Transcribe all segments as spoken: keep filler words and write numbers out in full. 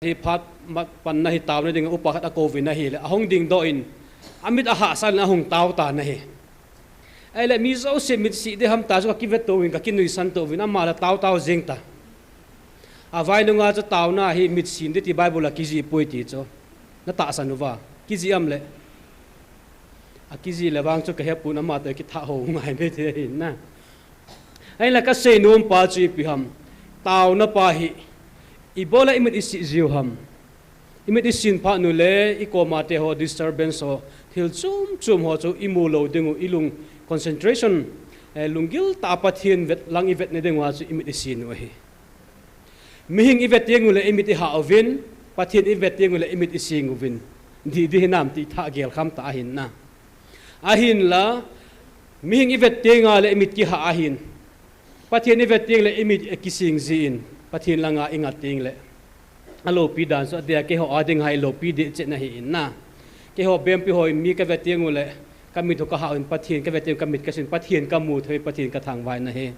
hi phat mat panna hi taona ding upa khat akouvin ahile, ahung dingdoh in, amit ahahsat in ahung tao tan ahi. Ahile mi jouse mitsi ding ham ta chu kakivet touvin, kakinuisan touvin, ama la tao tao jeng ta. Avai nunga chu taona hi mitsi ding ti Bible a kijih poi ti chu. Natahsan uva. Kijih am le. Akijih le vang chu kahepon, ama toh kitha ho ngai mai thei ahi na. Ahinla kasei nom pa chu ipi ham. Taona pa hi. Ibola imit isi jiu ham. Imit isin phat nu le, ikoma te ho disturbance ho. Thil chom chom ho chu imu lou ding u, ilung concentration, eh, lunggil tah Pathen vet lang ivet na ding uva chu imit isin u ahi. Mihing ivet teng ule imit ihah uvin, Pathen ivet teng ule imit ising uvin. Didi hinam ti thah gel kham ta ahin na. Ahinla, mihing ivet teng ule imit kihah ahin. Pathen ivet teng le imit kising jin, Pathen langa ingat teng le. Alopi dan chu adia keiho ading hai lopi deh chet na hi in na. Keiho bempi ho in mi kavet teng ule, kamit ho kahah in Pathen, kavet teng kamit kasin, Pathen kamu thei, Pathen kathangvah in ahi.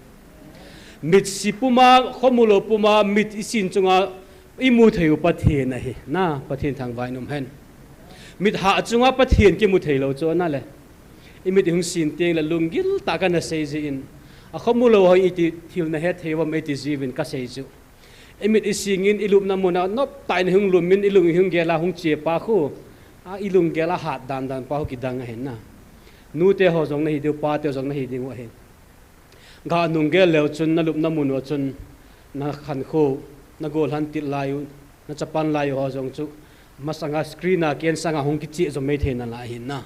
Mitsi puma, khomu lou puma, mit isin chunga imu thei u Pathen ahi. Na, Pathen thangvah in um hen. Mit hah chunga Pathen kimu thei lou chu na le. Imit ihung sin teng le lunggil tah kana sei jin. Akhomu lou ho iti thil nahet thei uvam iti jiuvin kasei chu. Imit ising in ilupna mun a nop tah in ihung lum in ilung ihung gel a hung che pa khu. A ilung gel a hat dan dan pa khu kidang ahin na. Nu te ho jong nahi diu, pa te jong nahi ding u ahi. Ga nung gel leu chun nalupna mun u chun nakhan khu, nagol han til lai u, nachapan lai u ho jong chu. Masanga screen a ken sanga hung kichih jom mai thei nalai ahin na.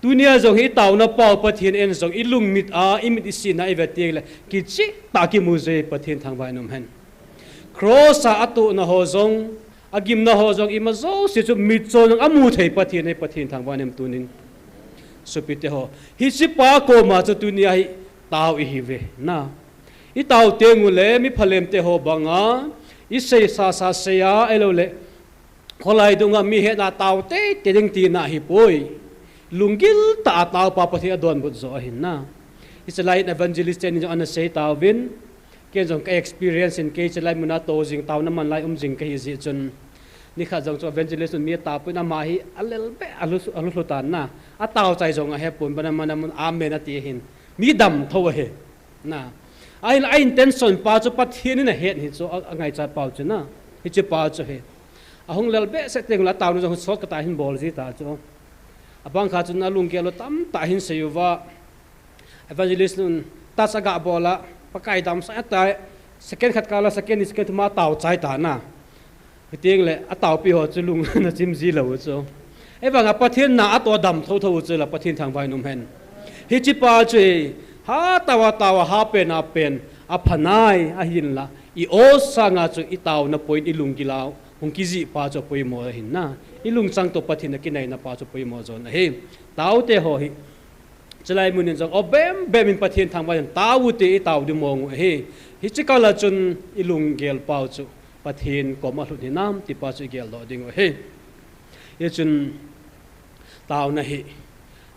Tunia jong hi taona pau Pathen in jong ilung mit a, imit isin a ivet teng le, kichih tah kimu jeh Pathen thangvah in um hen. Cross a atohna ho jong, agimna ho jong, ima jouse chu mitchon jong amu thei Pathen ahi, Pathen thangvah in um tunin. Sopi te ho. Hiche pa koma chu tunia hi tao ihi uve. Na. Itao teng ule, mi phalem te ho banga, isei sasa sei a, ahilou le, kholai dunga mi hetna tao teitei ding tina hi poi. Lunggil tah a tao pa Pathen adonbut jo ahin na. Hiche lai in evangelist ten jong ana sei tauvin. Ken jong ka experience in kei hiche lai muna tou jing taona man lai um jing kahi jeh chun. Nikhat jong chu evangelist un mi atao pon ama hi alel beh alu, alu lhu tan na. Atao chai jong ahepon bana mana mun amen ati ahin. Mi dam tho ahi. Na. Ahin a intention pa chu Pathen in ahet hi chu a, angaichat pau chu na. Hiche pa chu hi. Ahung lel behseh teng le ataona jong sot kata hin bol ji ta chu. Abang kha chun alunggel u tamtah hin sei uva. Evangelist nun touch aga bol a, Pakai damsah e ati. Second khat kal a second ni second thum a tao chai ta na. Hiteng le ataopi ho chu lung na chim ji lou chu. Ahivanga Pathen na atoh dam tho tho chu la Pathen thangvah in um hen. Hiche pa chu hi, ha tao a tao a, ha pen a pen, apha nai ahin la. I o sanga chu itaona poi in ilunggil a hung kijih pa chu poimo ahin na. Ilungchang toh Pathen akinaina pa chu poimo jon ahi. Tao te ho hi. Chulai mun in jong, o bem bem in Pathen thangvah in tao u te itao ding mong u ahi. Hiche kal a chun ilunggel pau chu Pathen koma lhut hinam ti pa chu igel doh ding u ahi. Hichun taona hi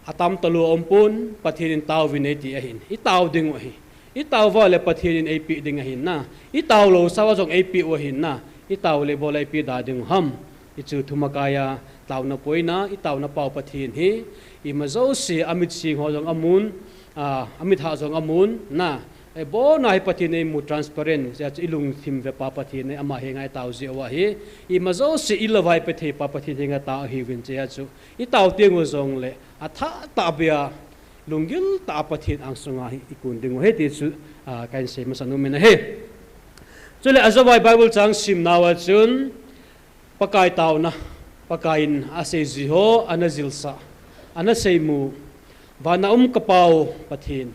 atam talou a um pon Pathen in tao uvin eiti ahin. Itao ding u ahi. Itao uva le Pathen in eipeh ding ahin na. Itao lou sa uva jong eipeh u ahin na. Itao le ibola eipeh da ding u ham. Hichu thumakai a taona poi na, itaona pau Pathen hi. Ima jouse amit sing ho jong amun, a, amit hah jong amun, na. Ibon a hi Pathen eimu transparent, jeh chu ilungthim ve pa Pathen hi ama henga itao jeh uva hi. Ima jouse ilah uva ipe thei pa Pathen henga tao ahiuvin jeh chu. Itao teng u jong le, athah tah beh a, lunggil tah a Pathen angsunga hi ikun ding u ahi ti chu, a, kahin sei masa nom in ahi. Chule ajeh a Bible chang sim nauva chun, Pakai taona, Pakai in asei ji ho, ana jilsah, ana seimu, vana um ka pau Pathen.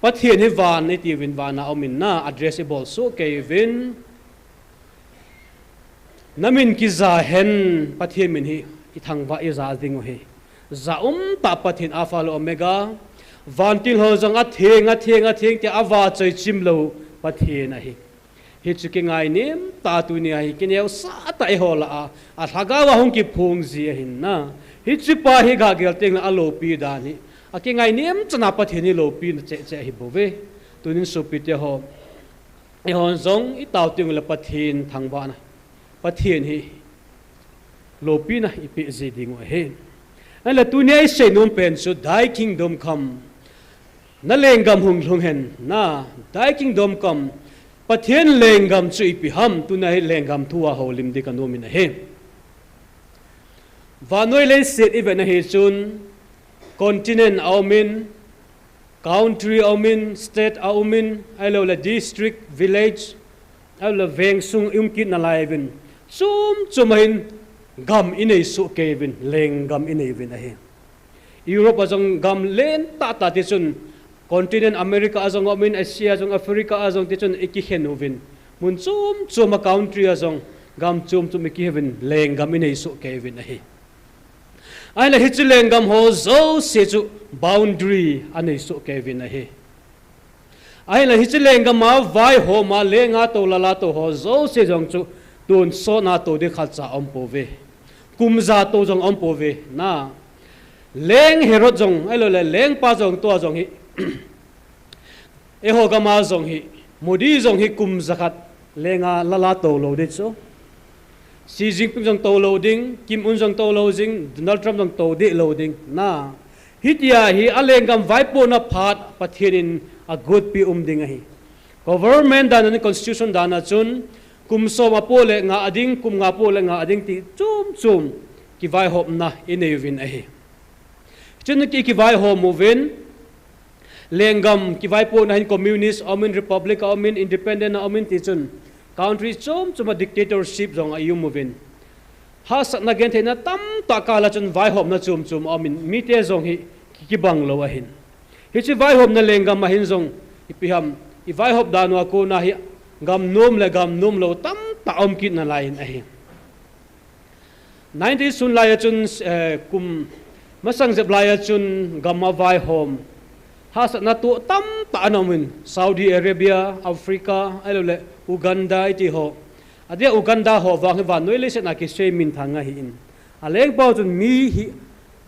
Pathen hi van iti uvin vana um in na, address ibol soh kei uvin. Namin kija hen Pathen min hi ithangvah ija ding u ahi. Ja um tah Pathen Alpha le Omega. Vantil ho jong atheng, atheng, atheng tia avahchoi chim lou Pathen ahi. Hichu kingainem tah tunia hi kineosah tah eiho lah a, alhagao a hung kiphong ji ahin na. Hiche pa hi gagel teng le alopi dan hi. Akingainem chan a Pathen hi lopi na cheh cheh ahi bou ve. Tunin sopi te ho. Eihon jong itao teng ule Pathen thangvahna. Pathen hi lopina ipeh ji ding u ahi. Ahinla tunia isei nom pen chu, Thy kingdom come. Na lenggam hung lhung hen, na, Thy kingdom come. Pathen lenggam chu ipi ham, tunia hi lenggam thu a houlim ding kanom in ahi. Vannoi leiset ivet na hi chun, continent a um in, country a um in, state a um in, ahilou le district, village, ahilou le veng sung i um kit nalai uvin. Chom chom a hin gam inei soh kei uvin, lenggam inei uvin ahi. Europe a jong gam len tah tah ti chun, continent America a jong a um in, Asia a jong, Africa a jong ti chun ikikhen uvin. Mun chom chom a country a jong, gam chom chom ikikhen uvin, lenggam inei soh kei uvin ahi. Ahinla hiche lenggam ho jouse chu boundary anei soh kei uvin ahi. Ahinla hiche lenggam a vaihom a lenga tou lala tou ho jouse jong chu tonsot na tou ding khatcha aum pouve. Kum ja tou jong aum pouve. Na, leng Herod jong, ahilou le lengpa jong tua jong hi Eiho gam a jong hi, Modi jong hi kum jakhat lenga lala tou lou ding chu. Xi Jinping jong tou lou ding, Kim Un jong tou lou ding, Donald Trump jong tou deh lou ding. Na, hitia hi a lenggam vaipohna phat Pathen in agot pi um ding ahi. Government dan a constitution dan a chun, kum som a poh le nga a ding, kum nga poh le nga a ding ti chom chom kivaihopna inei uvin ahi. Chun ki, kivaihom uvin, lenggam kivaipohna hin communist a um in, republic a um in, independent a um in ti chun, country chom chom a dictatorship jong a i um uvin. Hahsatna gentheina tamtah kal a chun vaihopna chom chom a um in, mite jong hi ki, kibang lou ahin. Hiche vaihopna lenggam a hin jong, ipi ham, i vaihop dan u a kona hi gam nom le gam nom lou tamtah a um kit nalai in ahi. Nineteen sun lai a chun, eh, kum masang jep lai a chun gam a vaihom hahsatna toh tamtah ana um in, Saudi Arabia, Africa, ahilou le Uganda iti ho. Adia Uganda ho vang hi vannoi leiset a kisei minthang ahi in. A lengpa chun mi hi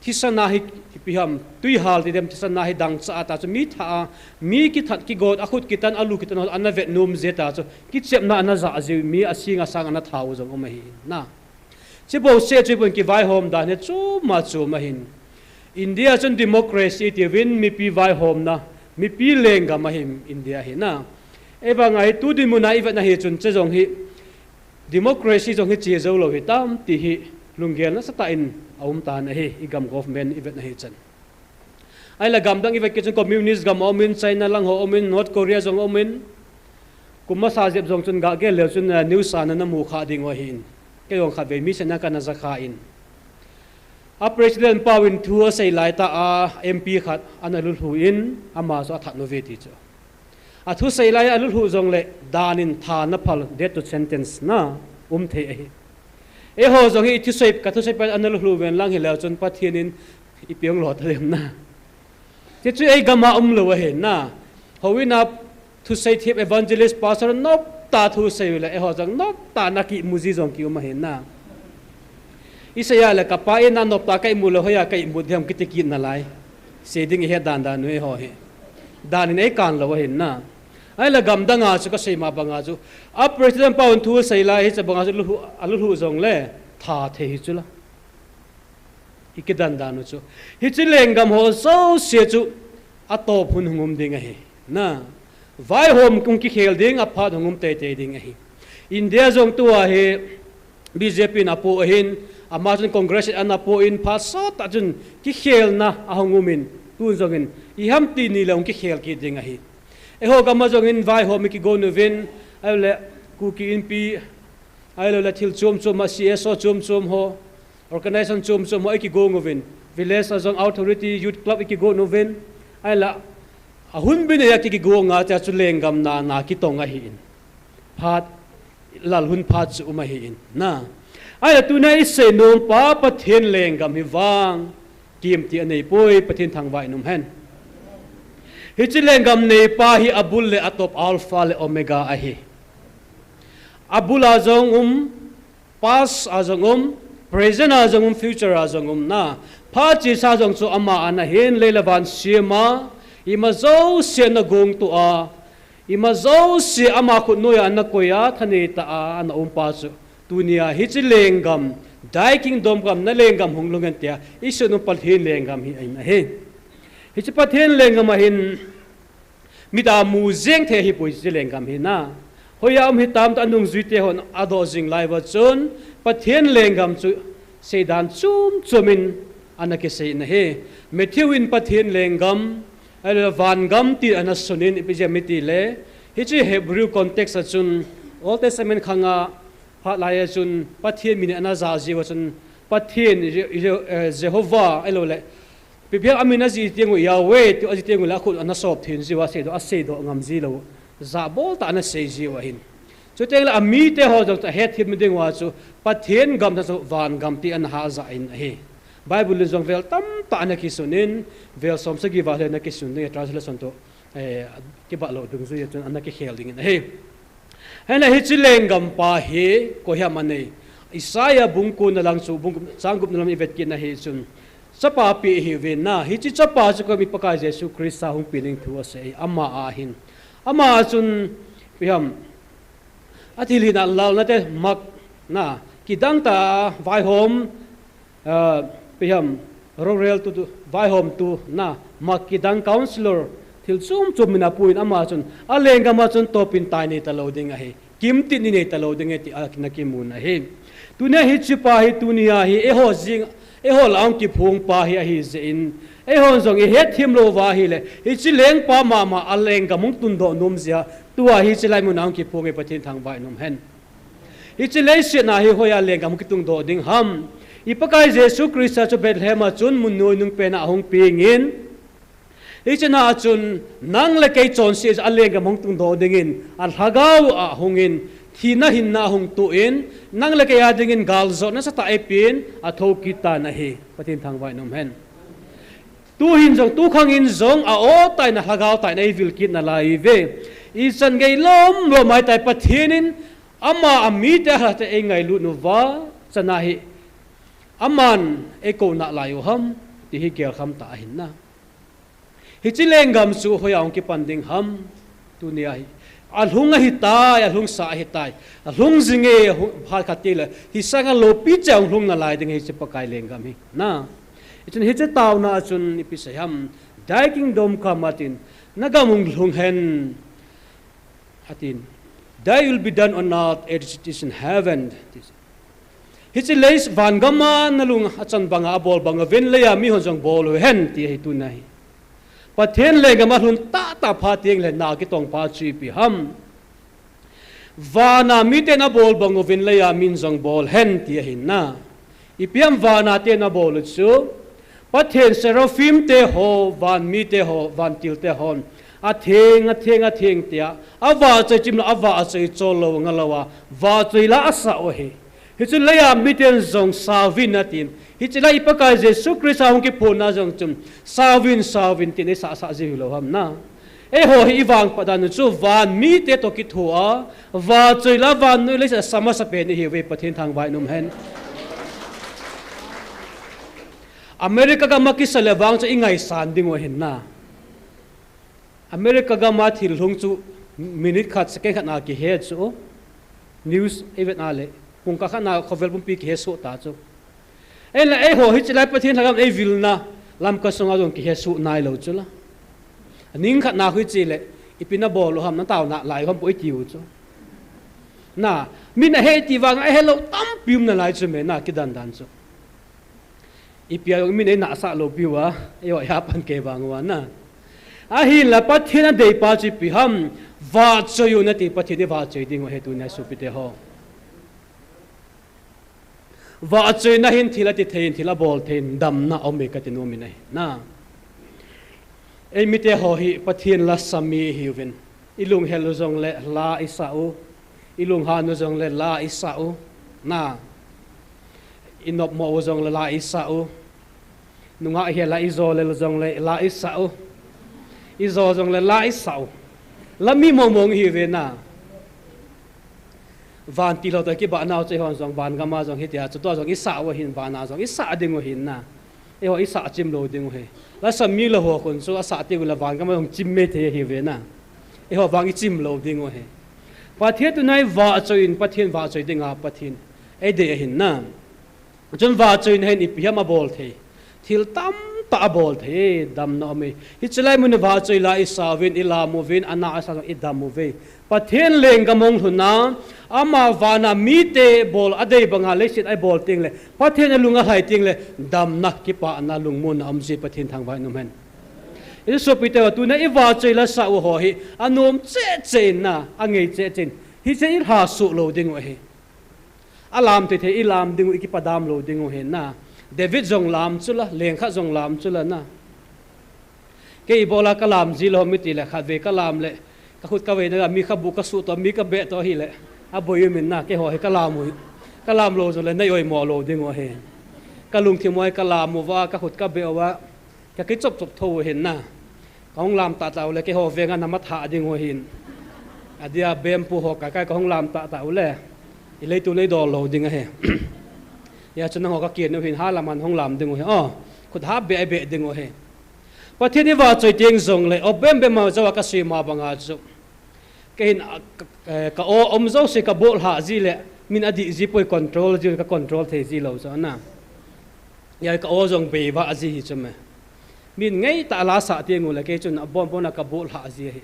thisan a hi ipi ham, tuihal ti dem thisan a hi dangchah a ta chu mi thah a, mi kithat kigot, a khut kitan, a lu kitan ho ana vet nom jeh a ta chu kichepna ana ja jiu, mi asing asang ana tha u jong um ahi in. Na. Chubou seh chu ipon kivaihom dan hi chom a chom ahin. India chun democracy tiuvin mipi vaihomna, mipi lenggam ahi India hi na. Ahivang a hi tu dinmun a ivet na hi chun che jong hi democracy jong hi che jou lou hitam ti hi lunggel nasatah in a um tan ahi, i gam government ivet na hi chun. Ahinla gam dang ivet kit chun communist gam a um in, China lang ho a um in, North Korea jong a um in, kum masa jep jong chun ga gel leu chun, eh, news a na, na mu kha ding u ahi in. Kei jong khatvei mi sena kana ja kha in. A president pau in thu asei lai tah a M P khat ana lulhu in, ama chu athat uve ti chu. A thusei lai a lulhu jong le dan in tha na phal, death to sentence na um thei ahi. Eiho jong hi i thusei, ka thusei pa ana lulhu ven lang hileu chun Pathen in ipi hung lo ta dem na. Ti chu ei gam a um lou ahi na. Houin a thusei thiem evangelist pastor nop tah thusei u le, eiho jong nop tah na kimu ji jong ki um ahi na. I sei a le ka pa in a nop tah ka imu lou, hoiya ka imu dem kiti kit nalai. Sei ding i het dan dan u eiho hi. Dan in ei kan lou ahi na. Ahinla gam dang a chu ka sei ma bang a chu, a president pau in thusei lai hi cha bang a chu lulhu, a lulhu jong le tha thei hi chu la. I kidan dan u chu. Hiche lenggam ho jouse chu a top hun hung um ding ahi. Na. Vaihom hung kikhel ding, a phat hung um teitei ding ahi. India jong tua hi B J P in apoh ahin, ama chun Congress in ana poh in, phat sot tah chun kikhelna ahung um in, tun jong in, i ham ti ni le hung kikhel kit ding ahi. Eiho gam a jong in vaihom i kigon uvin, ahilou le Kuki Inpi, ahilou le thil chom chom a C S O chom chom ho, organization chom chom ho i kigong uvin, village a jong authority, youth club i kigon uvin, ahinla, a hun bin a ki, kigong a, tia chu lenggam na, na kitong ahi in. Phat, lal hun phat chu um ahi in. Na. Ahinla tuna i sei nom pa Pathen lenggam hi vang, kimti anei poi, Pathen thangvah in um hen. Hiche lenggam neipa hi a bul le a top Alpha le Omega ahi. A bul a jong um, past a jong um, present a jong um, future a jong um na. Phat chesa jong chu ama ana hin lei le van siam a, ima jouse ana gong to a, ima jouse ama khut noi a ana koi a, thanei tah a ana um pa chu Tunia hiche lenggam, thy kingdom come, na lenggam hung lhung hen tia, i sun u Pathen lenggam hi ahin ahi. Hiche Pathen lenggam ahin, mit a mu jeng thei ahipoi hiche lenggam hi na. Hoiya um hitam tia nungjui te hon adoh jing lai uva chun, Pathen lenggam chu seidan chom chom in ana kisei in ahi. Matthew in Pathen lenggam, ahilou le vangam tin ana sun in, ipi jeh ham itile, hiche Hebrew context a chun, Old Testament khang a, phat lai a chun, Pathen min in ana ja jiu a chun, Pathen, Je-, Je-, eh, Jehovah, ahilou le, ipi ham amin ajih teng u Yahweh, tia ajih teng u le akhut ana sop thei jiu a, aseidoh, aseidoh ngam ji lou. Jabol tah ana sei jiu ahin. Chuteng le amite ho jong chu ahet them ding uva chu, Pathen gam tah chu vangam tin ana ha ja in ahi. Bible in jong vel tamtah ana kisun in, vel som sagi val hi ana kisun ding, translation toh, eh, kibah lou dungjui a chun ana kikhel ding in ahi. Hinla hiche lenggam pa hi koi ham anei. Isaiah bung ko na lang chu, bung gup, chang gup na lam i vet kit na hi chun, chapa pe ahiuvin na, hiche chapa chu koi ham, i Pakai Jesu Christa hung pe ding thu asei, ama ahin. Ama chun, ipi ham, athilhina lalna te mak na, kidang tah a vaihom, ah, ipi ham, rorel tu, tu, vaihom tu na, mak kidang counsellor, thil chom chom min a puiyin ama chun, alenggam a chun topin tai nei talou ding ahi. Kimtin nei talou ding ahi ti ana kimun ahi. Tunia hiche pa hi tunia hi eiho jing, eiho lah a hung kiphong pa hi ahi jeh in, eihon jong i het them lou uva ahile, hiche lengpa mama a lenggam hung tungdoh nom jeh a, tua hiche lai mun a hung kiphong hi Pathen thangvah in umhen. Hiche leiset a hi hoiya lenggam hung kitungdoh ding ham. I Pakai Jesu Christa chu Bethlehem a chun mun noi nung pen a ahung peng in, hiche na a chun, nang le kei chonset a lenggam hung tungdoh dingin, alhagao a hung in, thina hinna hung toh in, nang le kei a dingin galjona nasatah eipeh in, athou kit tan ahi. Pathen thangvah in umhen. Tuhin jong, tukhang in jong, a-o tah in, alhagao tah in eivil kit nalai uve. Ichan gei lom lom ahitai, Pathen in, ama amite ahalhah te eingailut uva, chana hi, aman eikou nalai u ham, ti hi gelkham tah ahin na. Hiche lenggam chu hoiya hung kipan ding ham, tunia hi. Alhung ahitai, alhungsa ahitai. Alhung jing e, phat khat teng le, hisanga loupi cheh a hung lhung nalai ding hiche Pakai lenggam hi. Na. Hichun hiche taona a chun ipi sei ham, thy kingdom come atin, nagam hung lhung hen. Atin, thy will be done on earth as it is in heaven. Hiche lei vangam a nalung achan banga abol bang uvin leiya mihon jong bol uhen ti ahi tunia hi. Pathen lenggam alhun tahtah phat teng le na kitong pa chu ipi ham. Vana miten abol bang uvin leiya min jong bol hen ti ahin na. Ipi ham vana ten abol u chu. Pathen seraphim te ho, van mite ho, vantil te hon. Atheng, atheng, atheng tia. Avahchoi chim lou, avahchoi chol lou, nga lou a. Vahchoi la asah u ahi. Hichun leiya miten jong sauvin atin. Hiche lai i Pakai Jesu Christa hung kiphonna jong chun. Sauvin, sauvin tin eisah sah ji hilou ham na. Eiho hi i vangphat dan u chu van mite toh kithoa, vahchoi la vannoi leiset a sa masapen ihiuve Pathen thangvah in umhen. America gam a kisa le vang chu i ngaisan ding u ahin na. America gam a thil lhung chu minute khat, second khat na kihe chu. News i vet na le, pungkah khat na khovel pumpi kihe soh ta chu. Ahinla eiho hiche lai Pathen lhagao eivilna Lamka sunga jong kihe soh nailou chu la. Aning khat na khu hiche le, ipi nabol u ham, natao nalai u ham po itiu chu. Na, min ahe ti vang a ahelou tampi um nalai chu me na kidan dan chu. Ipi a jong min einahsah lou piu a, eiho eiha pan kei vang uva na. Ahinla Pathen adeipa chu ipi ham, vahchoi un ati, Pathen i vahchoi ding u ahi tunia sopite ho. Vahchoina hin thil ati thei in, thil abol thei in, damna aume kati nom in ahi. Na. Eimite ho hi Pathen lasa mi ihiuvin. I lunghel u jongle la isah u. I lunghan u jongle la isah u. Na. I nopmo u jongle la isah u. Nungah hel a i jo le jongle la isah u. I jo jongle la isah u. La mi mong mong ihiuve na. Vantil ho toh kibah nau chu eihon jong vangam a jong hitia chu tua jong isah u ahin, vana jong isah ding u ahin na. Eiho isah chim lou ding u ahi. Lasa mi lou ho khun chu asah teng ule vangam a jong chim mei thei ahiuve na. Eiho vang ichim lou ding u ahi. Pathen tunia i vahchoi in, Pathen vahchoi dinga Pathen Eidei ahin na. Chun vahchoina hin ipi ham abol thei. Thil tamtah abol thei, damna um e. Hiche lai mun vahchoi la isah uvin, ilam uvin, ana asa jong idam uve. Pathen lenggam hung lhun a, ama vana mite bol adei banga leiset a ibol teng le, Pathen alung alhai teng le, damna, kipana, lungmonna um ji Pathen thangvah in um hen. Hiche sopite ho, tuna ivahchoi la sah u ho hi, anom cheh cheh in na, angei cheh cheh in. Hiche ilha soh lou ding u ahi. Alam thei thei ilam ding u, ikipa dam lou ding u ahi na. David jong lam chu la, lengkhat jong lam chu la na. Kei ibola kalam ji lou ham iti le, khatvei kalam le, kakhut kaveina mi khabu kasuh to, mi kabeh to ahile, aboi um in na, keiho hi kalam u hi. Kalam lou jong le, nei oimo lou ding u ahi. Kalungthim u hi kalam uva, kakhut kabeh uva, kakichop chop tho u ahin na. Kahung lam tahtah u le, keiho venga namat ha ding u ahin. Adia bempu ho kaikai kahung lam tahtah u le, ileitu neidol lou ding ahi. Hijeh chun nangho kaken u ahin, ha lam a nahung lam ding u ahi. O, khut ha beh beh ding u ahi. Pathen ivahchoi teng jong le, o bem bem a jou a kasei ma banga chu. Kei hin, a, ka, eh, ka o um jouse kabol lhah ji le, min adih ji poi control ji, ka control thei ji lou chu na. Hijeh a ka o jong beivah ji hi chu me. Min ngeitah a la sah teng u le, kei chun abon bon a kabol lhah ji ahi.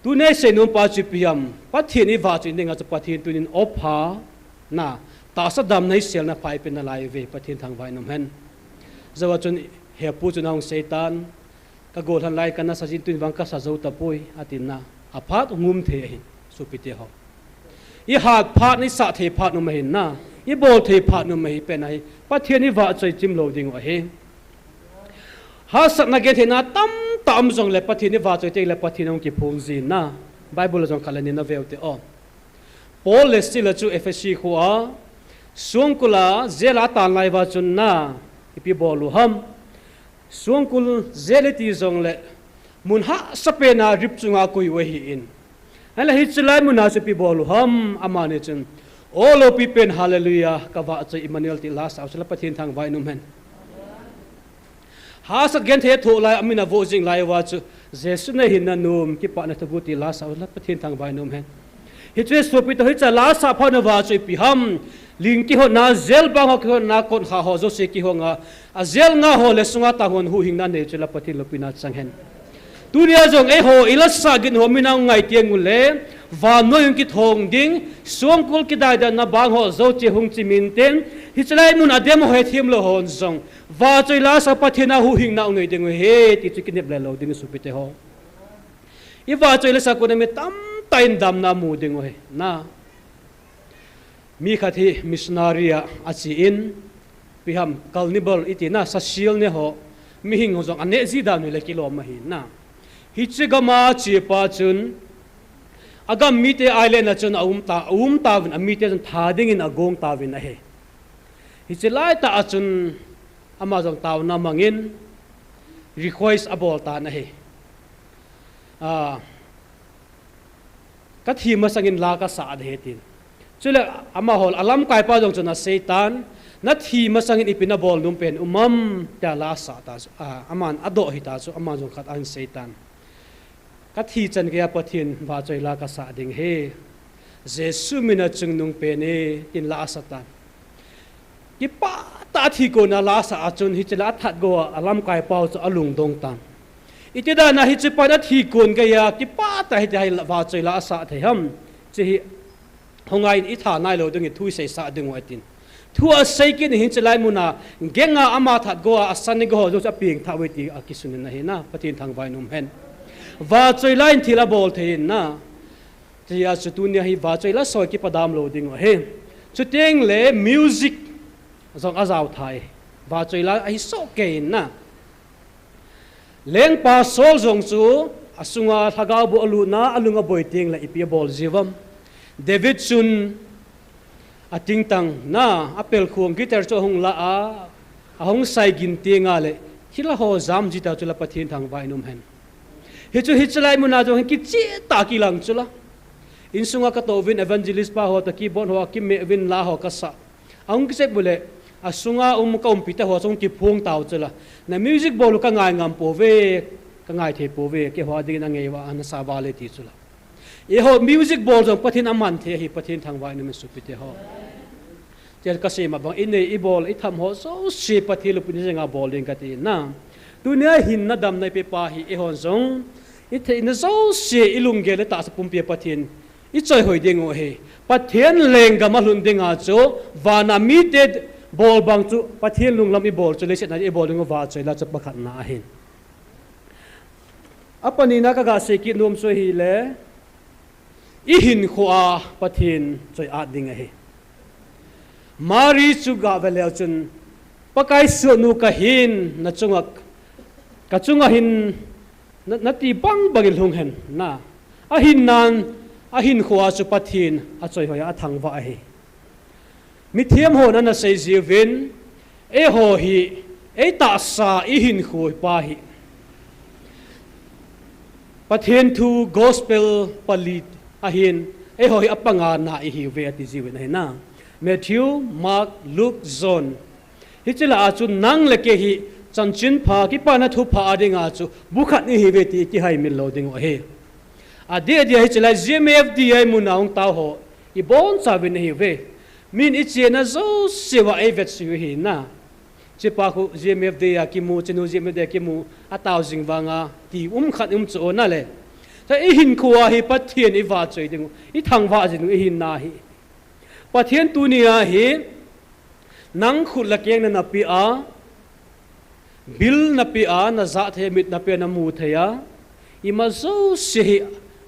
Tuni isei nom pa chu ipi ham, Pathen ivahchoi dinga chu Pathen tunin o pha na, tahsa damna iselna pha ipe nalai uve, Pathen thangvah in um hen. Jou a chun hepu chun ahung seitan, ka gollhang lai kana sa jin, tun vang kasa jou tapoi, atin na. Aphat hung um thei ahi, sopite ho. Ihat phat, isah thei phat um ahin na, ibol thei phat um ahi, pen ahi, Pathen ivahchoi chim lou ding u ahi. Hahsatna gentheina tamtah um jong le Pathen ivahchoi teng le Pathen ahung kiphong jin na. Bible a jong khat le ni nave u te o. Paul le Sila chu Ephesi khoa, songkul a jail a atan lai uva chun na, ipi bol u ham. Songkul jail iti jong le, mun hahsa pen a rip chunga akoi u ahin. Ahile hiche lai mun a chu ipi bol u ham, amani chun, o loupi pen, hallelujah, kavahchoi Emmanuel ti la sah u chu la Pathen thangvah in um hen. Hahsat genthei thoh lai, amin avoh jing lai uva chu, Jesu nahinna nom, kipana thugu ti la sah u la Pathen thangvah in um hen. Hiche sopite ho, hiche la sah phat uva chu ipi ham, ling kihotna, jail bang ho kihotna, konkha ho jouse kihong a, a jail nga ho le sunga tang hon huhhingna nei chu la Pathen loupina chang hen. Tunia jong eiho ilasah gin ho min angai teng u le, vannoi hung kithong ding, songkul kidaidanna bang ho jouse hung chimin ten, hiche lai mun a dem ho hethem lou hon jong, vahchoi la sah Pathen a huhhingna hung nei ding u ahi, ti chu kinep le lou ding sopite ho. Ivahchoi la sah kon a mi tamtah in damna amu ding u ahi na. Mi khat hi missionary a ache in, ipi ham carnival iti na, sasil ne ho, mihing ho jong aneh ji dan u le kilom ahi na. Hiche gam a che pa chun, agam mite island a chun aum ta, aum tauvin, amite chun tha dingin agong tauvin ahi. Hiche laitah a chun ama jong taona mangin request abol tan ahi. A, kathi masangin la kasah ding ahi tin. Chule amaho, alamkaipa jong chun aseitan, nathi masangin ipi nabol nom pen um am, tia la asah ta chu, a, aman adoh hita chu, ama jong khat ahin seitan. Kathi chan geiya Pathen vahchoi la kasah ding ahi. Jesu mina chungnung pen e, tin la asah tan. Kipah tah a athi kon a la asah a chun hiche la athat go a, alamkaipau chu alungdong tan. Iti dan a hiche pan athi kon geiya kipah tah a hitia hi vahchoi la asah thei ham. Hiche hi hung ngai in itha nailou dingin thu iseisah ding u ahi tin. Thu asei kit in hiche lai mun a, gang a ama that go a, asan go ho jouse apeng thah uve ti akisun in ahi na, Pathen thangvah in um hen. Vahchoi la in thil abol thei in na. Tia chu tunia hi vahchoi la sah u kipa dam lou ding u ahi. Chuteng le music jong ajao thei. Vahchoi la ahi soh kei in na. Lengpa Saul jong chu asunga lhagao boh alutna, alung aboi teng le ipi abol jiu vem. David chun atingtang na, apelkhong guitar chu ahung la a, ahung sai gin teng a le, thil aho jam jita chu la Pathen thangvah in um hen. Hichu hiche lai mun a jong hi kicheh tah a kilang chu la. Insunga katoh uvin evangelist pa ho toh keyboard ho akimeh uvin la ho kasah. Ahung kichep u le, asunga um ka umpi te ho chu ahung kiphong tau chu la. Na music bol u kangai ngam pouve, kangai thei pouve, keiho dingin angei uva, anasa val e ti chu la. Eiho music bol jong Pathen aman thei ahi, Pathen thangvah in um hen sopite ho. Tia kasei ma bang, inei, ibol, itham ho jouse Pathen loupina jenga bol ding kati na. Tunia hinna damna ipepa hi eihon jong itheina jouse, ilunggel le tahsa pumpi a Pathen ichoi hoi diu ahi. Pathen lenggam a lhun dinga chu vana mite bol bang chu Pathen lunglam ibol chu leiset a ibol diu vahchoi la chu pakhatna ahi. Apanina kaga sei kit nom chu ahile, ihinkhoa Pathen choi-at ding ahi. Mari chu gave leu chun, Pakai sohnu kahin, nachunga, kachunga hin na, nati bang bangin lhung hen na. Ahinnan, ahinkhoa chu Pathen achoi hoiya athangvah ahi. Mithem hon ana sei jiuvin, eiho hi eitahsa ihinkho pa hi Pathen thu gospel pali ahin, eiho hi apangana ihiuve ati jiuvin ahi na. Matthew, Mark, Luke, John. Hiche lah a chu nang le kei hi chanchinpha, kipana thupha a dinga chu bu khat ihiuve ti ikihaimil lou diu ahi. Adeh deh hiche lai G M F D I muna hung tao ho ibonchauvin ahiuve. Min ichena jousea eivetsah u ahi na. Chepa khu G M F D I a kimu, chenu G M F D I a kimu, atao jing vanga ti um khat um chu na le. Tua ihinkhoa hi Pathen ivahchoi diu, ithangvah jing diu ihinna hi. Pathen tunia hi nang khut le keng na napeh a, bil napeh a, najah thei, mit napeh a, namu thei a, ima jouse hi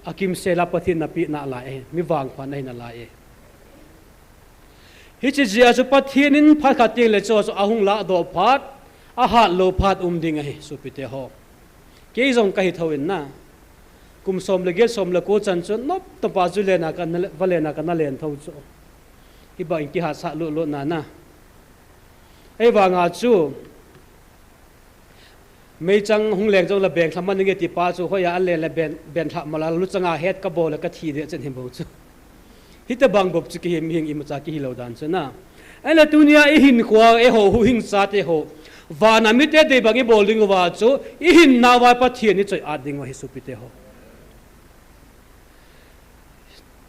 akimsel a Pathen napeh nalai e, mi vangpha nahi nalai e. Hiche jeh a chu Pathen in phat khat teng le chu, chu ahung lahdoh phat, ahatlou phat um ding ahi, sopite ho. Kei jong kahi thou in na. Kum som le get, som le ko chan chu nop tah pa chu lena kana, valen a kana len thou chu. Hibang in kihatsah lut lut na na. Ahivanga chu meichang hung leng jongle beng lha man inge ti pa chu hoiya alen le beng, beng lha mala luchanga het kabol le kathi deh chen hi bou chu. Hitobang bou chu kihi, mihing imacha kihi lou dan chu na. Ahile tunia ihinkhoa eiho huhhingsa te ho, vana mite dei bang ibol diu va chu ihinnauva Pathen ichoi-at diu ahi sopite ho.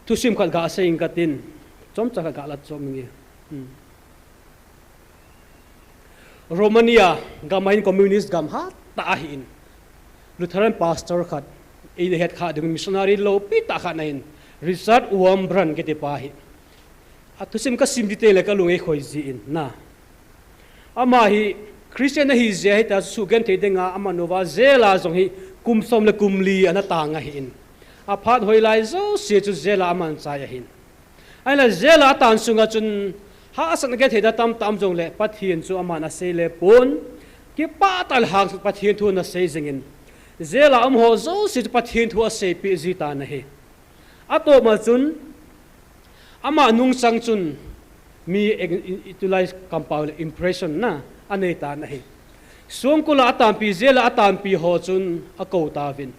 Thusim khat gasei inge katin, chomcha khat gala chom inge. Hmm. Romania gam ahin, communist gam hatah ahin, Lutheran pastor khat, eina hetkhah ding missionary loupi tah khat ahin, Richard Wurmbrand kiti pa hi. Athusim kasim ding teng le kalung eikhoi jin na. Ama hi Christian ahi jeh a hita chu suhgenthei dinga aman'uva jail a jong hi kum som le kum li ana tang ahin. Aphat hoilai jouse chu jail a aman chai ahin. Ahile jail a atan sunga chun hahsatna genthei dan tamtah um jongle Pathen chu aman asei le pon. Kipah tah le hahsat Pathen thu ana sei jingin, jail a um ho jouse chu Pathen thu aseipeh ji tan ahi. Atoma chun ama nungchang chun mi eng-, i-, itulai kampau le impression na anei tan ahi. Songkul a atanpi, jail a atanpi ho chun akou tauvin,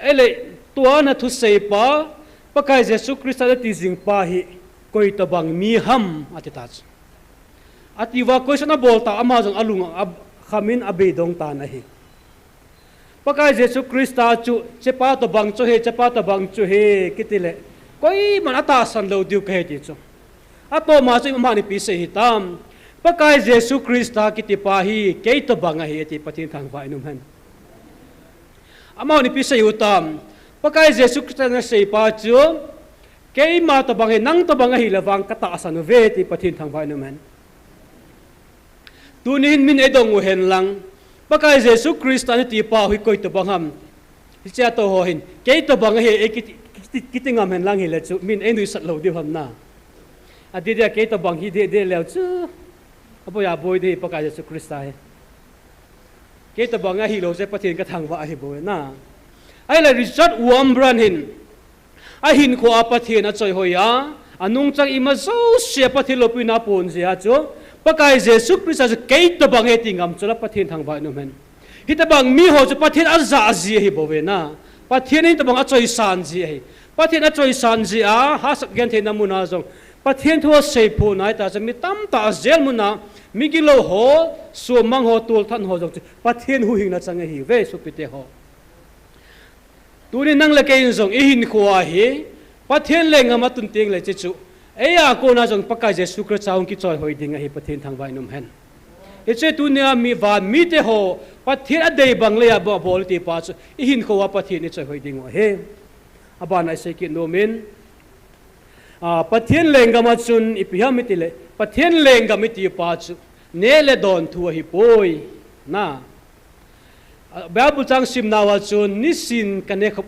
ahile tua nathusei pa, Pakai Jesu Christa nati jing pa hi koi tobang mi ham, ati ta chu. Atiuva question abol ta, ama jong alung a, akhamin abeidong tan ahi. Pakai Jesu Christa chu chepa tobang chu ahi, chepa tobang chu ahi kiti le, koiman atahsan lou diu kahi ti chu. Atoma chu amahon ipi asei hitam? Pakai Jesu Christa kiti pa hi kei tobang ahi ati, Pathen thangvah in um hen. Amahon ipi asei u tam? Pakai Jesu Christa nasei pa chu keima tobang ahi, nang tobang ahile vang katahsan uve ti, Pathen thangvah in um hen. Tuni hin min eidong u hen lang, Pakai Jesu Christa nati pa hi koi tobang ham? Hichea tou ho hin kei tobang ahi eikiti, kiti, kiti ngam hen lang hile chu min einuisat lou diu ham na. Adeh deh a kei tobang hi deh deh leu chu, aboi aboi ding Pakai Jesu Christa hi. Kei tobang ahilou jeh Pathen kathangvah ahi bou na. Ahile Richard Wurmbrand hin ahinkhoa Pathen achoi hoiya, anungchang ima jouse Pathen loupina apon jeh a chu, Pakai Jesu Christa chu kei tobang ahi ti ngam chu la Pathen thangvah in um hen. Hitobang miho chu Pathen ajah ji ahi bouve na. Pathen in hitobang achoisan ji ahi. Pathen achoisan jeh a hahsat gentheina muna jong Pathen thu asei phoh nai ta chu mi tamtah a jail muna migilou ho, suhmang ho, tolthat ho jong chu Pathen huhhingna chang ahiuve sopite ho. Tuni nang le kei in jong ihinkhoa hi Pathen lenggam a tun teng le hiche chu Eia kona jong Pakai Jesu Christa hung kichoi hoi ding ahi, Pathen thangvah in umhen. Hiche tunia mi van mite ho, Pathen adei bang leiya bol ti pa chu, i hinkho a Pathen i choi hoi ding u ahi. Abana i sei kit nom in, a, Pathen lenggam a chun ipi ham iti le, Pathen lenggam iti pa chu, neh le don thu ahipoi. Na. A, Bible chang simnau a chun, nisin ka neh khop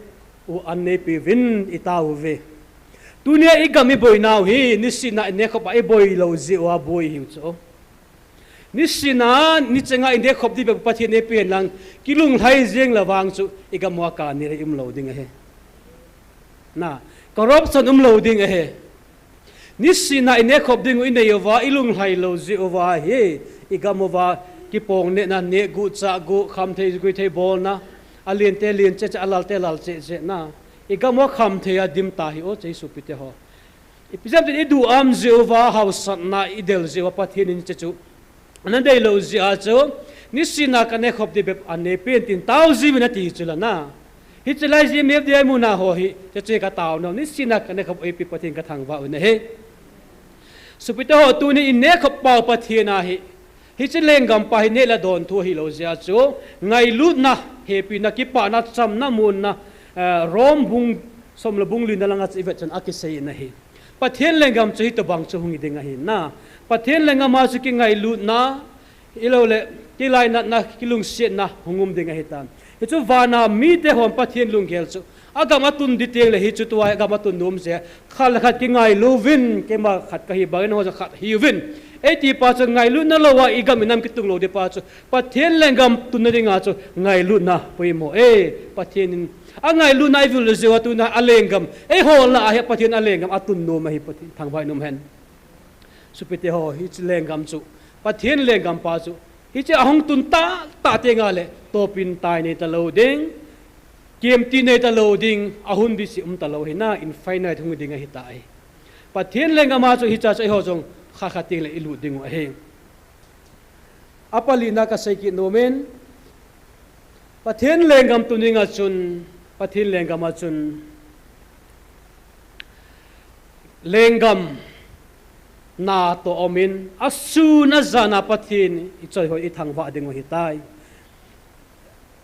u an neipeuvin i tao uve. Tunia i gam i boinau hi, nisin a i neh khop a i boi lou jeh uva boi hiu chu. Nisin a, nicheng a i neh khop ding bep Pathen in eipeh hen lang, kilunglhai jeng le vang chu, i gam uva kanei le um lou ding ahi. Na, corruption um lou ding ahi. Nisin a i neh khop ding u i nei uva, i lunglhai lou jeh uva hi, i gam uva, kipong nehna, neh guh, chah guh, khamthei, guithei bolna, alen te len cheh cheh, alal te lal cheh cheh na. I gam uva khamthei a dim ta hi o, Jesu pite ho. Ipi jeh ham iti le i duham jeh uva, haosatna i del jeh uva, Pathen in hiche chu ana deilou jeh a chu, nisin a ka neh khop ding bep an neipen tin tao jiuvin ati chu la na. Hiche lai jeh M F D I muna ho hi, hiche chu ka taonau, nisin a ka neh khop u eipeh Pathen ka thangvah u ahi. Sopite ho, tuni i neh khop pau Pathen ahi. Hiche lenggam pa hi neh le don thu hilou jeh a chu, ngailutna, hepina, kipana, chamna, muanna, eh, Rom bung som le bung lina langa chu i vet chun akisei in ahi. Pathen lenggam chu hitobang chu hung hi ding ahi na. Pathen lenggam a chu kingailutna, ahilou le, kilainatna, kilungsetna hung um ding ahitan. Hichu vana mite hon Pathen lunggel chu, agam atun ding teng le hichu tua agam atun nom jeh a, khat le khat kingailu uvin, keima khat kahi bangin ho jong khat hiuvin, eiti pa chu ngailutna lou a i gam i nam kitung lou ding pa chu, Pathen lenggam tunna dinga chu ngailutna poimo e. Pathen in angailutna i vil jeh uva tuna alenggam, eiho lah a hi Pathen alenggam atun nom ahi, Pathen thangvah in umhen. Sopite ho, hiche lenggam chu, Pathen lenggam pa chu, hiche ahung tun tahtah teng le, topin tai nei talou ding, kemti nei talou ding, ahun bisi um talou ahi na, infinite hung ding ahitai. Pathen lenggam a chu hiche chu eiho jong khat khat teng le i lut ding u ahi. Apalina ka sei kit nom in, Pathen lenggam tun ding a chun, Pathen lenggam a chun, lenggam natoh um in, asun ajan a Pathen i choi hoi i thangvah ding u ahitai.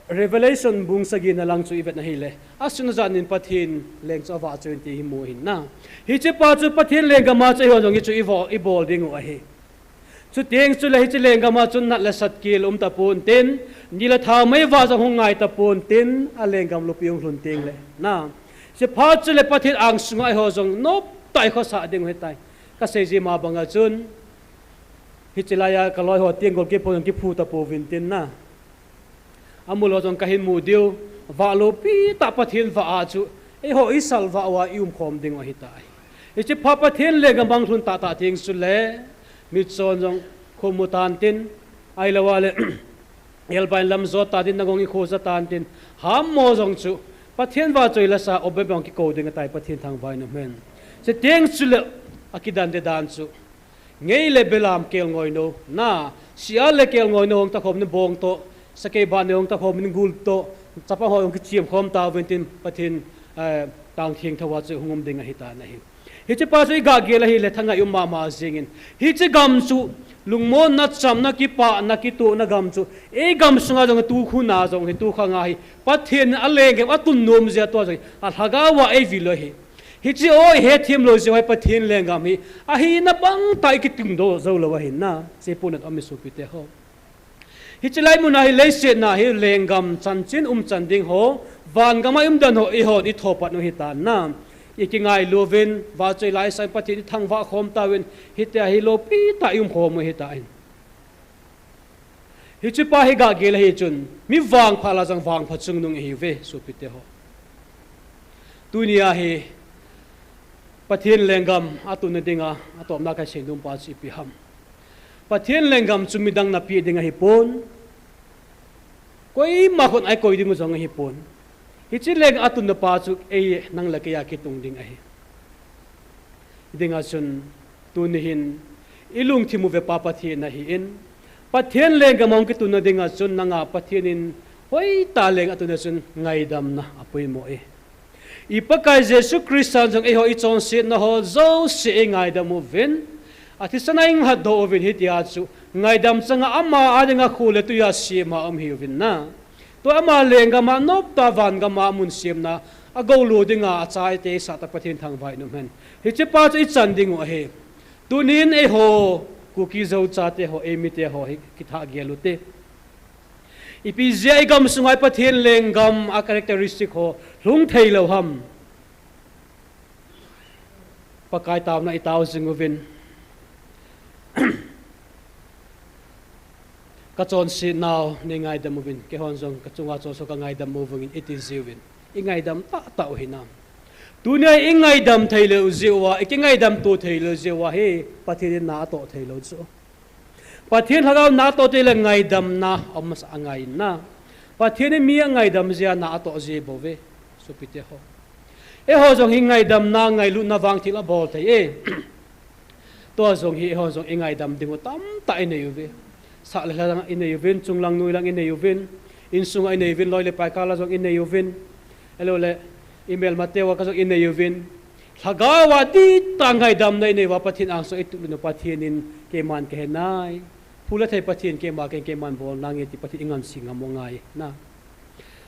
Revelation bung sagi na lang chu i vet na hile, asun ajan in Pathen leng chu avahchoi in ti hi mu ahi na. Hiche pa chu Pathen lenggam a chu eiho jong hichu i vo-, i bol ding u ahi. Chuteng chule hiche lenggam a chun nat le sat kel um tapon tin, ni le tha mei vah jong hung ngai tapon tin, alenggam lupi hung lhun teng le. Na. Hiche phat chule Pathen angsunga eiho jong noptah i khosah ding u ahitai. Ka sei ji ma banga chun, hiche laiya ka loi ho tenggol kipho jong kiphu tapouvin tin na. Amul ho jong kahin mu diu, vah loupi tah Pathen vah a chu, eiho i salvah uva i umkhom ding u ahitai. Hiche phat Pathen lenggam a hung lhun tahtah teng chule, mitchon jong khomu tan tin, ahilou le, elbain lam jot tan tin, nagong i kho ja tan tin, hammo jong chu, Pathen vahchoi lasa, obem jong kikou ding ahitai, Pathen thangvah in umhen. Chuteng chule, akidan te dan chu, ngei le belam kelngoi nou, na, sia le kelngoi nou hung takhom in bong toh, sakei ban nou hung takhom in gul toh, chapang ho hung kichim khom tauvin tin Pathen, eh, tang theng thou a chu hung um ding ahitan ahi. Hiche pa chu i gah gel ahile thangai um mama jengin. Hiche gam chu lungmonna, chamna, kipana, kitohna gam chu, ei gam sunga jong tu khuna jong hi, tu khanga hi, Pathen in alenggam atun nom jeh a tua jong hi, alhagao a eivil u ahi. Hiche o i hethem lou jeh uva hi Pathen lenggam hi, ahina bang tah i kitung doh jou lou ahi na, hiche puna um i sopite ho. Hiche lai muna hi leiset na hi lenggam chanchin umchan ding ho, vangam a i umdan ho eihon i thohpat u ahitan na. I kingailu uvin, vahchoi laisang Pathen i thangvah khom tauvin, hitia hi loupi tah i umkhom u ahitan. Hiche pa hi gah gel ahi chun, mi vangpha lah jong vangpha chungnung ihiuve, sopite ho. Tunia hi, Pathen lenggam atunna dinga, atopna ka sei nom pa chu ipi ham. Pathen lenggam chu midang na peh ding ahipon. Koima khun eikoi ding u jong ahipon. Hiche leng atunna pa chu ei nang le kei a kitung ding ahi. Dinga chun tuni hin i lungthim u ve pa Pathen ahin. Pathen lenggam a hung kitunna dinga chun nanga Pathen in hoitah leng atunna chun ngaidamna apoimo e. I Pakai Jesu Christa jong eiho i chonsetna ho jouse eingaidam uvin, athisan a eingaidoh uvin hitia chu, ngaidam changa ama adinga kho le tui a sema um hiuvin na. Tua ama lenggam a noptah vangam a mun semna a golu dinga achate eisah tah Pathen thangvah in umhen. Hichepa chu ichan diu ahi. Tunin eiho Kuki Zo chate ho, eimite ho hi kithah gel ute. Ipi jeh a igam sunga Pathen lenggam a characteristic ho lhung theilou ham? Pakai taona itao jing uvin. Ka chonsetnau neingaidam uvin, keihon jong ka chunga chonse kangaidam uvin iti jiuvin. Ingaidam tahtah u hinam? Tunia ingaidam theilou jeh uva, ikingaidam to theilou jeh uva hi Pathen in na atoh theilou chu. Pathen lhagao na atoh teng le ngaidamna aum masa angai na. Pathen in mi angaidam jeh a na atoh ji bouve. Sopite ho, eiho jong hi ngaidamna, ngailutna vang thil abol thei e. Tua jong hi eiho jong ingaidam diu tamtah inei uve. Sah le lha lang inei uvin, chunglang nuilang inei uvin, insunga inei uvin, loi le pai kala jong inei uvin. Ahilou le, imelmateu a kajong inei uvin. Lhagao a dihtah ngaidamna inei uva Pathen ang sung eituh lhon u Pathen in keiman kahe nai. Phu le thei Pathen keima kahin, keiman bol nange ti Pathen ingansei ngam u angai na.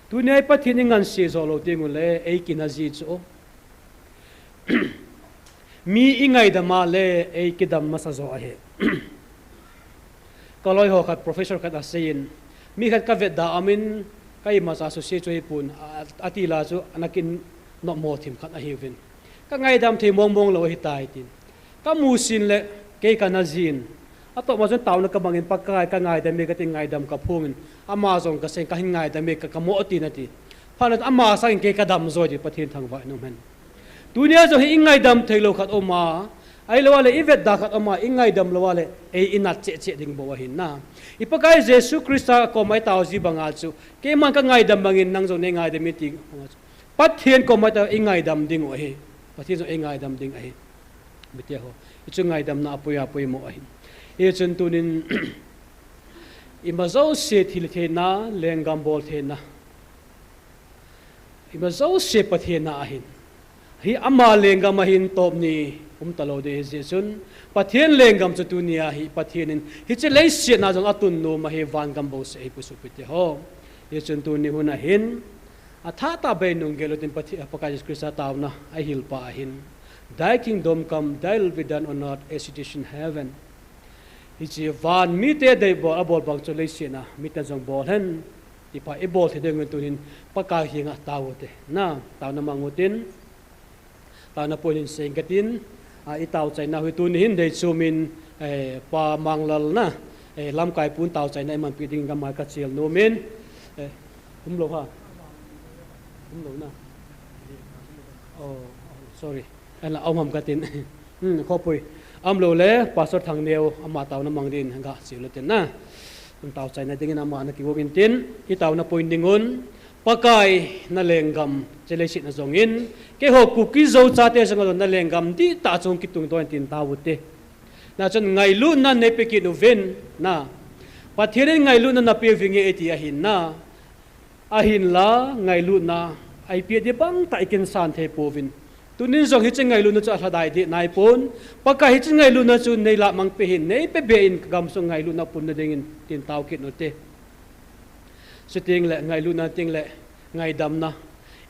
Tunia Pathen ingansei jou lou teng ule, eikina ji chu. Mi ingaidam a le eikidam masa jo ahi. Kaloi ho khat, professor khat aseiyin, mi khat kavetda amin, ka imacha suse chu hipon, a, ati la chu ana kin nopmo thim khat ahiuvin. Kangaidam thei mongmong lou ahitai tin. Kamusin le kei kana jin. Atohma chun taona kamangin Pakai kangaidam e katin ngaidam kaphongin. Ama jong kaseiyin kahin ngaidam e ka, kamo tin ati. Phat le ama sangin kei kadam joi ti Pathen thangvah in umhen. Tunia jong hi ingaidam theilou khat aum a, ahilou a le ivetda khat aum a, ingaidam lou a le ei inat cheh cheh ding bou ahin na. I Pakai Jesu Christa koma itao ji banga chu, keiman kangaidam bangin nang jong neingaidam in ti. Pathen koma itao ingaidam diu ahi. Pathen jong eingaidam ding ahi. Mite ho, hichu ngaidamna apoi a poimo ahi. Hichun tunin ima jouse thil theina, lenggam bol theina, ima jouse Pathen a ahin. Hi ama lenggam ahin, topni umtalou ding ahi jeh chun, Pathen lenggam chu tunia hi Pathen in hiche leiset a jong atun nom ahi, vangam bouseh ahi, sopite ho. Hichun tuni hun ahin, athahtah beiin nunggel utin Pathe-, Pakai Jesu Christa taona eihil pa ahin, Thy kingdom come, thy will be done on earth as it is in heaven. Hiche van mite deibol abol bang chu leiset a miten jong bol hen, ti pa ibol thei dingin tunin Pakai henga tao ute. Na, taona mang utin, taona point in seiyin katin, a, itao chaina hi tuni hin deichom in, eh, Pa Manglal na, eh, lamkai pun tao chaina imanpi dingin gamai kachel nom in, eh, umlou ha. Umlou na. Oh, sorry. Ahinla, aum ham katin. Hmm, khopui. Umlou le, Pastor Thangneo, ama taona mang dingin, gachel utin na. Tao chaina dingin ama ana kigong intin, itaona point dingun, Pakai na lenggam, hiche leiset a jong in, keiho Kuki Zo chate jong a jong na lenggam dihtah chu hung kitung doh hen tin tao ute. Na chun ngailutna neipe kit uvin, na. Pathen in ngailutna napeh uvinge iti ahin na. Ahinla, ngailutna, eipeh ding bangtah ikinsan thei pouvin. Tunin jong hiche ngailutna chu alhadai ding naipon. Pakai hiche ngailutna chu neilah mang peh in, neipe beh in kagamsung ngailutna pun nadingin tin tao kit ute. Chuteng le, ngailutna teng le, ngaidamna.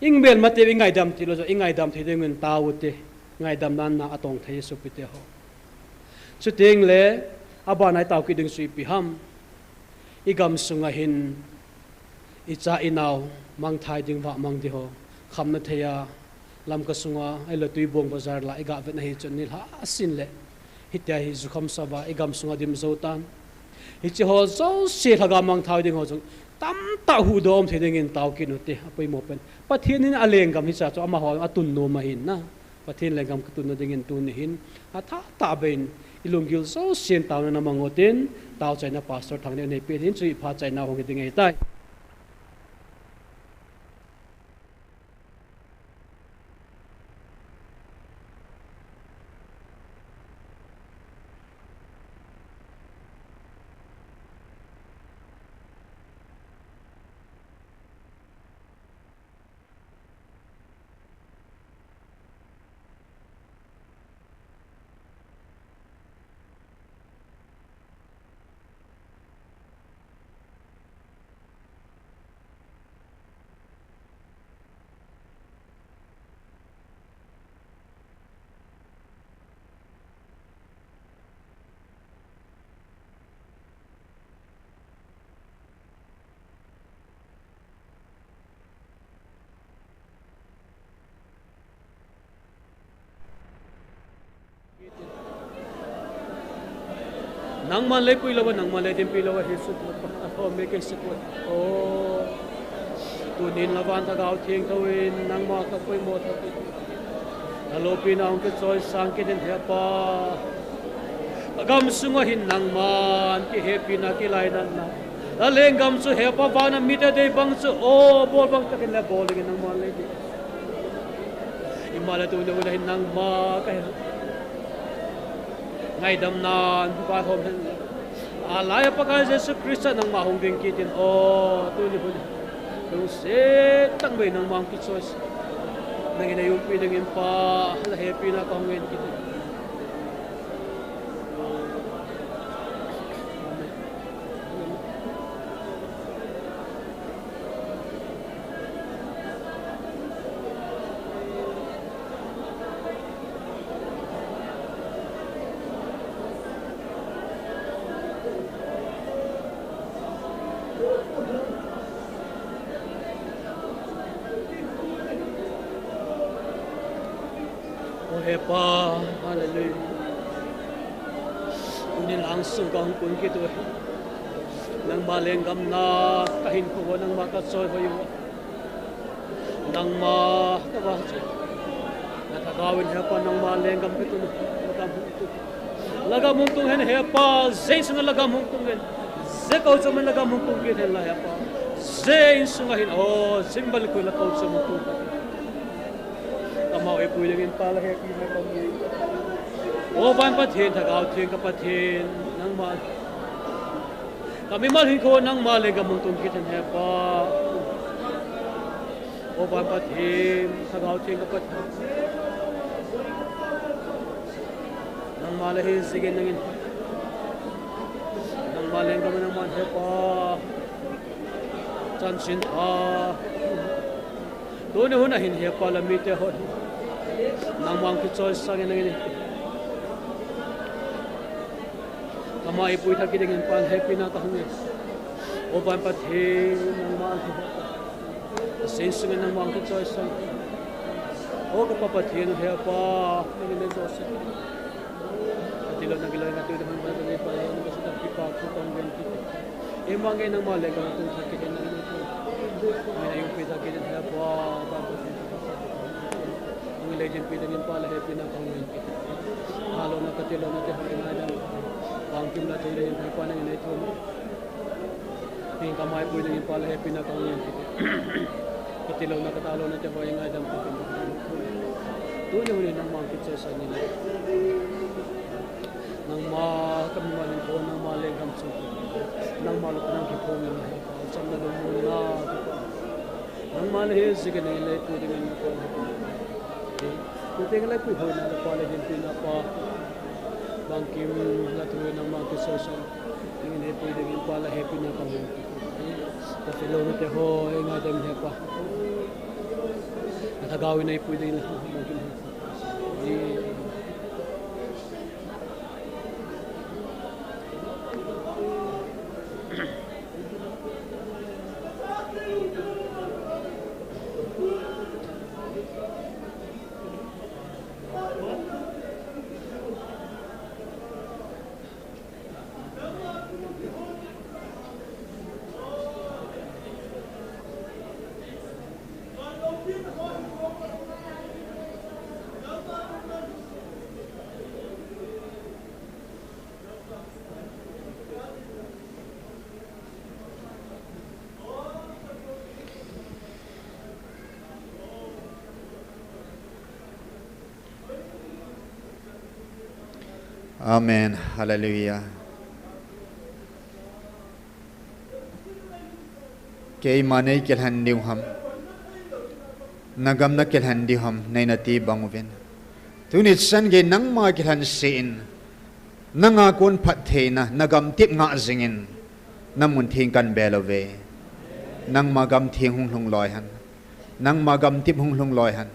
Imelmateu ingaidam tilou jong, ingaidam thei dingin tao ute. Ngaidamna na atong thei sopite ho. Chuteng le, abana itao kit ding chu ipi ham. Igamsung a hin, icha inao, mangthai ding vah mang ding ho, khamna thei a, Lamka sunga, ahilou le Tuibong bazar la, iga vet na hi chun nilhah sin le, hitia hi jukham sah uva, igamsung a dim jou tan. Hiche ho jouse lhagao mangthai ding ho jong, tamtah huhdoh um thei dingin tao kit ute, apoimo pen. Pathen in alenggam hiche chu amaho atun nom ahin na. Pathen lenggam kitunna dingin tuni hin, athahtah beiin, ilunggil jousen taona namang utin, tao chaina Pastor Thangneo neipeh in, chu iphat chaina hung hi ding ahitai. Nangman leipui louva, nangman leidimpi louva, Jesu Khristo, alhom me kei sipoi. O, tunin la van Lhagao Theng thouvin, nangma kapoimo thei. Naloupina hung kichoisang kit in He Pa. Ka gamsunga hin nangman kihepina kilainatna. La lenggam chu He Pa vana mite dei bang chu, o, bol bang takin le bol dingin nangman lei ding. Ima le tuni hun a hin nangma kahe. Ngaidamnan vaihom hen. Alai a Pakai Jesu Christa nangma hung ding kit in, o, tuni hun. Lungset tah mai nangma hung kichoisang. Nangin eiumpi dingin Pa, la hepina kahung ngen kit in. Amen. O He Pa, hallelujah. Tunin angsung kahung kun kit uve. Nangma lenggam na kahin kho, nangma kachoi hoi uve. Nangma kavahchoi. Na Lhagao in He Pa nangma lenggam kitun, lagam hung tung. Lagam hung tung hen He Pa, jeh insunga lagam hung tung hen. Jeh kachom in lagam hung tung kit hen la He Pa. Jeh insunga hin, o, jing bal khu la kachom hung tung. Kamau eipui dingin Pa la hepina kamu. O van Pathen, Lhagao Theng ka Pathen, nangma. Ka mimal hinkho nangma lenggam hung tung kit hen He Pa. O van Pathen, Lhagao Theng ka Pathen. Nangma la hejingin nangin. Nangma lenggam nangman He Pa. Chanchin pha. Tuni hun a hin He Pa la mite ho. Nangma hung kichoisang in nangin. Kamai pui thah kit dingin Pa la hepina kahung e. O van Pathen, nangma He Pa. Jeh insunga nangma hung kichoisang. O ka Pa Pathen He Pa, nangin neijousen. Kati louna kiloi na tuni hun a Pathen Pa, nangin neijousen, kipa thu kahung gen kit. Eima nge nangma lenggam tung thah kit in nangin neijou. Nangin eiumpi thah kit in He Pa, Pa Pathen. Nangin leidimpi dingin Pa la hepina kahung gen kit. Kati louna, kati louna te ho eingaidam. Vangkim la tuni hin He Pa nangin neithum. Hin kamai pui dingin Pa la hepina kahung ngen kit. Kati louna, kati louna te ho eingaidam kit. Tuni hun in nangma hung kichoisang in. Nangma ka mimal hinkho, nangma lenggam chu. Nangma lupna kiphong in. Chamna lungmonna. Nangma la hejingin nangin leipui dingin Pa la hepina. Tute ka leipui hoina la Pa la dinpina Pa. Vangkim la thu nangma hung kichoisang. Nangin eipui dingin Pa la hepina kahung. Kati louna te ho eingaidam He Pa. Na Lhagao in eipui dingin la vangkim. Amen. Hallelujah. Keima nei kilhen diu ham. Na gam na kilhen diu ham, nei nati bang uvin. Tuni chan gei nangma kilhen se in. Nanga kon phattheina, na gamtep ngah jingin, na mun theng kan bel uve. Nangma gamtheng hung lhung loi hen. Nangma gamtep hung lhung loi hen.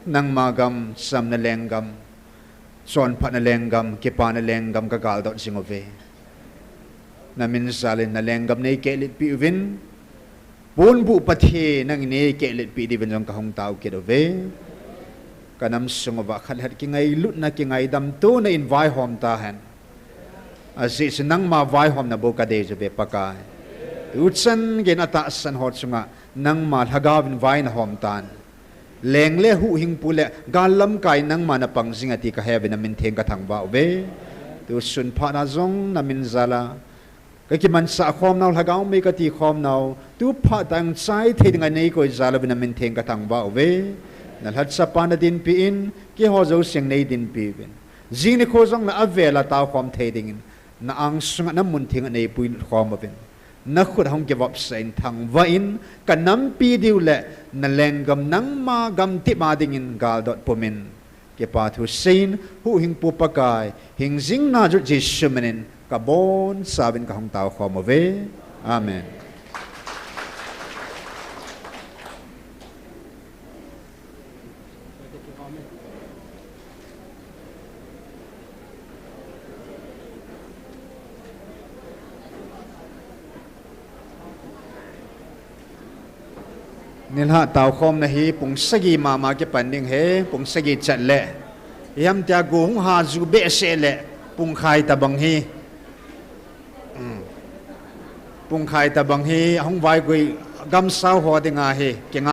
Nangma gam chamna lenggam, chonphatna lenggam, kipana lenggam ka galdot jing uve. Na min jalin na lenggam nei kehlet peh uvin, Ponbuh Pathen nangin nei kehlet peh diuvin jong ka hung tao kit uve. Ka nam sung uva khat le khat kingailutna kingaidam tona in vaihom tahen. Ajeh chu nangma vaihomna bou kadei uve Pakai. Tuchan geiyin atahsan ho chunga nangma lhagaovin vai nahom tan. Leng le huhhingpu le gal lamkai nangma napang jing e ti kahe uve, namin theng kathangvah uve. Tusun phat a jong namin jal a kakimanchah khomnau, lhagao mei kati khomnau, tu phat tah chai thei dinga neikoi jal uve, namin theng kathangvah uve. Nalhacha pa nadinpi in, keiho jouse neidinpi uvin. Jing nikho jong le avel a taokhom thei dingin, na angsunga namun theng a neipui khom uvin. Nakhut a hung kivopsah in thangvah in, kanampi diu le nalenggam nangma gamtep a dingin galdot pumin, kipa thu seiyin, huhhingpu Pakai, hingjing najut Jesu minin kabonchauvin kahung taokhom uve. Amen. Nilhah taokhomna hi pung sagi mama kipan ding ahi, pung sagi chat le. Hiam tia go hung ha ju behseh le pungkhai tobang hi. Pungkhai tobang hi ahung vaigoi gamsao ho dinga hi kinga